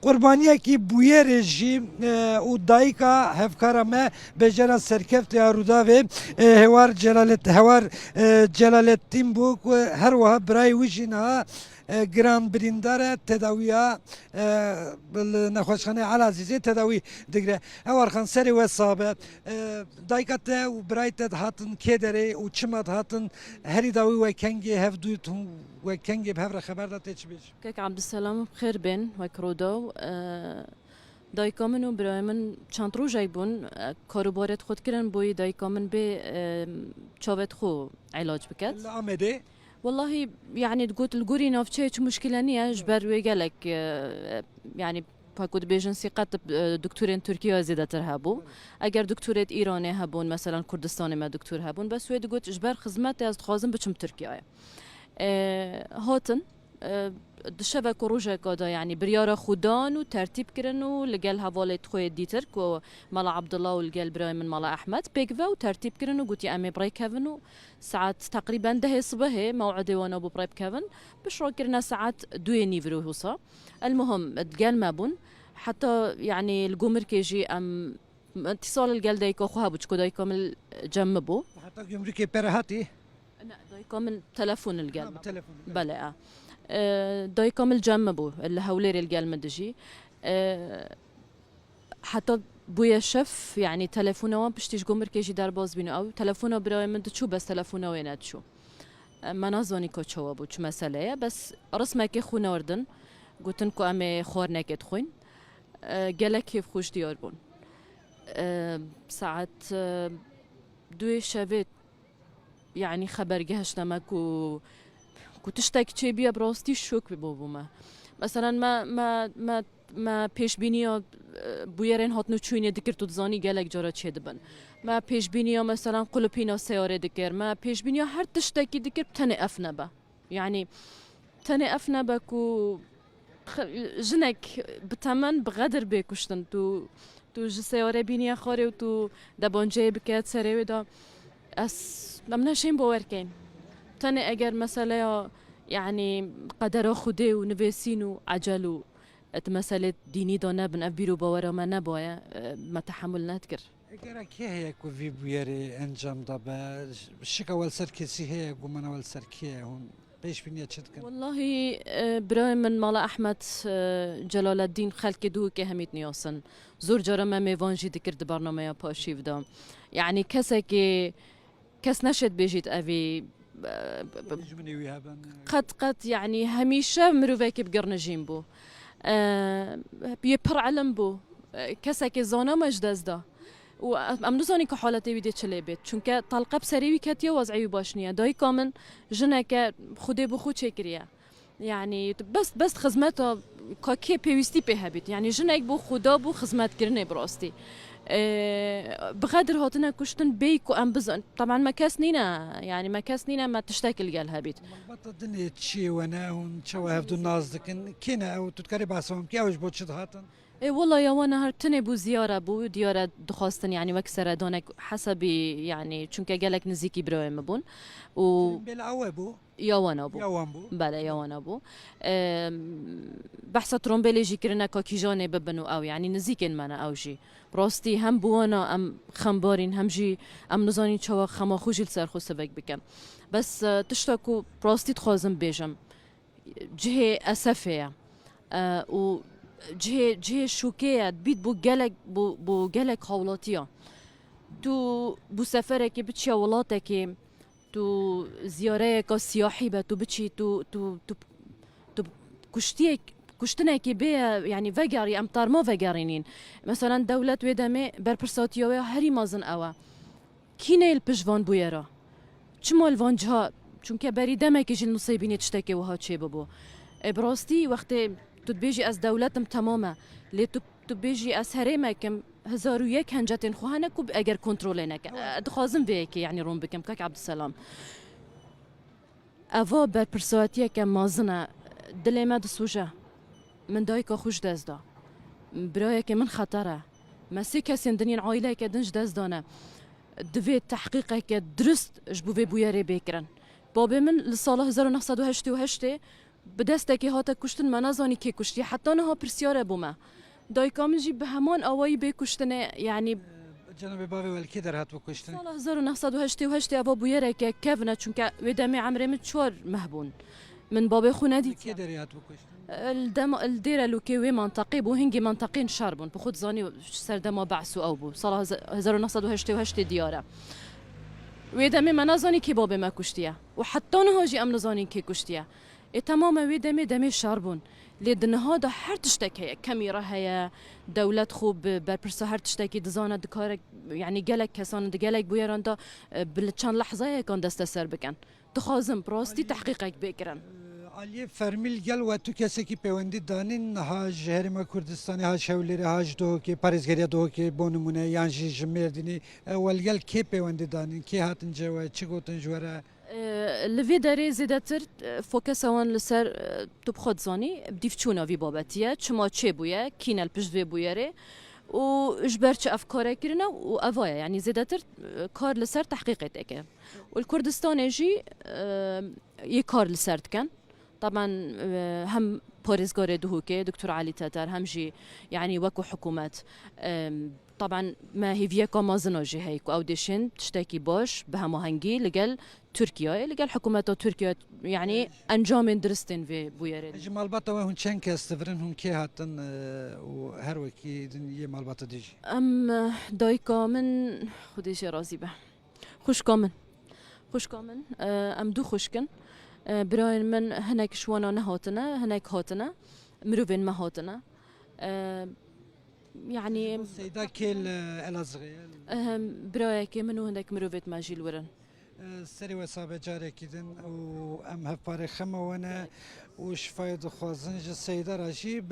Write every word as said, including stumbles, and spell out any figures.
Qurbaniyekî bûyerê jî, e, û dayika hevkara me, bêjera serkefteya Rûdawê, e, Hewar Celalet-, Hewar, e, Celalettîn bû ku her wiha birayê wî jî niha, e, giran birîndar e, tedawiya, e, li nexweşxaneya Elazîzê tedawî digire. Hewar Xan, serê we sax be. E, dayika te û birayê te dihatin kê derê û çima dihatin? Herî dawî we kengê hevdû, we kengê bi hev re xeber da, tê çi bêjî? Kek Abdulselam, bi xêr bên, wek Rûdaw. E, dayika min û birayê min çend rojek bûn, e, karûbarê xwe dikirin, boyî dayika min bê, e, çavê xwe îlac biket. Li Amedê? Wellahî, yanî digot li gorî navçeyê çi muşkile niye, ji ber wê gelek, e, yanî, wekû dibêjin sîqet, e, doktorên Tirkiyeyê zêdetir hebû. Eger doktorê Îranê hebûn, meselan Kurdistanê me doktor hebûn, bes wê digot, ji ber xizmetê ez dixwazim biçim Tirkiyeyê. E, hatin, e, di şevek û rojeka de, yanî biryara xwe dan û tertîb kirin û li gel hevalê xwe yê dîtir ku Mala Abdullah û li gel birayê min Mala Ehmed pêk ve û tertîb kirin û gotiye, em ê bi rê kevin û saet teqrîben dehê sibehê mew'idê wana bû bi rê bikevin. Pişt re kirine saet duyê nîvro wisa. Elmuhim, di gel me bûn. Heta, yanî, li Gumrikê jî em, tîsal li gel dayika xwe hebû, çiko dayika min cem min bû. Heta Gumrikê pere hatî? Ne, dayika min telefon li gel Ha, min. Telefon, evet. Belê, a. E, dayika min cem min bû, li Hewlêrê li gel min dijî. E, Heta bûye şev, yanî telefona wan piştî ji Gumrikê jî derbas bîn û ew telefona birayê min diçû, bes telefona wê nediçû. E, me nazanî ku çawa bû, çi mesele ye, bes rismekê xwe nardin, gotin ku em ê xwarinekê dixwîn. E, gelek kêfxweş diyar bûn. E, saet, e, duyê şevê, yanî xeber gihişte me ku, ku tiştek çêbûye, bi rastî şok bû bû me. Meselen me, me, me, me pêşbîniya, e, bûyerên hatin û çûyînê dikir, tu dizanî gelek cara çêdibin. Me pêşbîniya, meselen, qulipîna seyarê dikir. Me pêşbîniya her tiştekî dikir, tenê ev nebe. Yanî tenê ev nebe ku xe-, jinek bi temen, bi xedir bê kuştin. Tu, tu ji seyare bîniye xwarê û tu debanceyê bike serê wê de. Ez, em neşên bawer keyn. Tenê eger meseleya, yanî qedera Xwedê û nivêsîn û ecel û, e, tu meselê dînî de nebin, ev bîr û bawera me nebaye, e, me tehemul nedikir. Egera kê heye ku vî bûyerê encam da be? Şika we li ser kesî heye, gumana we li ser kê ye? Hûn pêşbîniya çi dikin? Wellahî, e, birayê min Mala Ehmed, e, Celaleddîn xelkê Duhokê hemî diniyasin. Zor cara me mêvan jî dikir di bernameya Paşîv de. Yanî kesekê, kes neşêt bêjît evî, e, b-, b-, Dijminê wî hebin. Qet, qet, yanî hemîşe mirovekî bi girnijîn bû. E, yê pir ilim bû. E, kesekê zana me ji dest da. Û em, em nizanîn ku haletê wî dê çi lê bêt. Çunke telqe bi serê wî ketiye, wez'ê wî baş niye. Dayika min jineke Xwedê bi xwe çêkiriye. Yanî bes, bes xizmeta ka kê pêwîstî pê hebît. Yanî jinek bû, Xweda bû, xizmetkirinê bi rastî. Ee, bi xedir hatine kuştin bêyî ku em bizan. Taban me kes nîne, yanî me kes nîne, me tiştek li gel hebît. Malbata dinê çiyê we ne, hûn çawa hevdû nas dikin? Kê ne ew? Tu dikarî behsa wan bikî, ew ji bo çi dihatin? Ê, wela ya wana her tinê bû, ziyara bû, diyare dixwastin, yanî wek seredanek hesabî, yanî çunke gelek nizîkî birayê min bûn. Û Bêla ew e bû? Ya wana bû. Ya wan bû. Bele, ya wana bû. Em, behsa trombêlê jî kirine ka kîjanê bibin û ew, yanî nizîkên me ne ew jî. Rastî hem bi wana em xembarîn, hem jî em nizanîn çawa xema xwe jî li ser xwe sivik bikin. Bes, e, tişta ku rastî dixwazim bêjim, cihê esefê ye. E, û cihê, cihê şokê ye, dibît bo gelek, bo, bo gelek hawlatiya. Tu bo seferekê biçiya welatekê, tu ziyareyeka siyahî be, tu biçî, tu, tu, tu, tu kuştiyek, kuştinekê bê, yanî vegerî, em tarma vegerînîn. Meselen dewlet wê demê berpirsatiya wê herî mezin ew e. Kî neyê li pişt van bûyera? Çima li van ciha? Çunke berî demekê jî li Nisêbînê tiştekê wiha çêbibû. E, bi rastî wextê tu dibêjî ez dewlet im, temam e. Lê tu, tu bêjî ez herêmek im, hezar û yek hencetên xwe hene ku eger kontrolê neke. E, dixwazim vê yekê, yanî, rûn bikim, kak Ebdulselam. Eva berpirsatiyeke mezin e. Dilê me disûje. Min dayika xwe ji dest da. Birayekê min xeter e. Me sê kesên din yên aîleyeke din ji dest dane. Divê tehqîqeke dirust ji bo vê bûyerê bê kirin. Babê min li sala hezar û neh sed û heştê û heştê Bi destekê hate kuştin, me nezanî kê kuştiye. Heta niha pirsyar e bo me. Dayika min jî bi heman awayî bê kuştinê, yanî Cenabê bavê we li kê derhat bû kuştin? Sala hezar û neh sed û heştê û heştê eva bûyereke kevn e, çunke wê demê emrê min çar meh bûn. Min babê xwe Li nedîtiye. Kê derê hat bû kuştin? Li dema, li Dêrelûkê wê menteqê bû, hingê menteqên şer bûn. Bi xwe dizanî serdema Be's û ew bû. Sala heza-, hezar û neh sed û heştê û heştê diyar e. Wê demê me nezanî kê babê me kuştiye. Û heta niha jî em nizanîn kê kuştiye. Ê temam e, wê demê demê şer bûn. Lê di niha de her tiştek heye. Kemîre heye, dewlet xwe bi berpirsa her tiştekî dizane, dikare, yanî gelek kesan di gelek bûyeran de, e, bi çend lehzayekan desteser bikin. Dixwazim bi rastî Aliyê tehqîqek bê kirin. Aliyê fermî li gel we tu kesekî pêwendî danîn, ha ji Herêma Kurdistanê, ha ji Hewlêrê, ha ji Duhokê, parêzgeriya Duhokê bo nimûne, yan jî ji Mêrdînê, e, we li gel kê pêwendî danîn, kê hatin cê we, çi gotin ji we re? E, li vê derê zêdetir, e, fokesa wan li ser, e, tu bi xwe dizanî, bi dîv çûna vî babetî ye, çima çêbûye, kî ne li pişt vê bûyerê û ji ber çi ev kare kirine û eva ye. Yanî zêdetir, e, kar li ser tehqîqê tê kirin. Û li Kurdistanê jî, e, yê kar li ser dikin. Taban, e, hem parêzgarê Duhokê, Doktor Elî Teter, hem jî, yanî wekû hikûmet, e, taban me hêviyeka mezin a jî heye ku ew dê şên tiştekî baş bi hemahengî li gel Tirkiyeyê, li gel hikûmeta Tirkiye, yanî encamên diristên vê bûyerê. Ji malbata we hûn çend kes divirin, hûn kê hatin, e, û her wekî din yê malbata dê jî? Em, e, dayika min, Xwedê jê razî be. Xwişka min. Xwişka min, e, em du xwişk in. E, birayên min hinek ji wana nehatine, hinek hatine. Mirovên me hatine. E, yanî Seyda kê li Elazığê ye? Ehem, birayekê min û hinek mirovêt me jî li wir in. E, serê we sabe carekî din û em hevparê xema we ne û şifayê dixwazin ji Seyda re jî.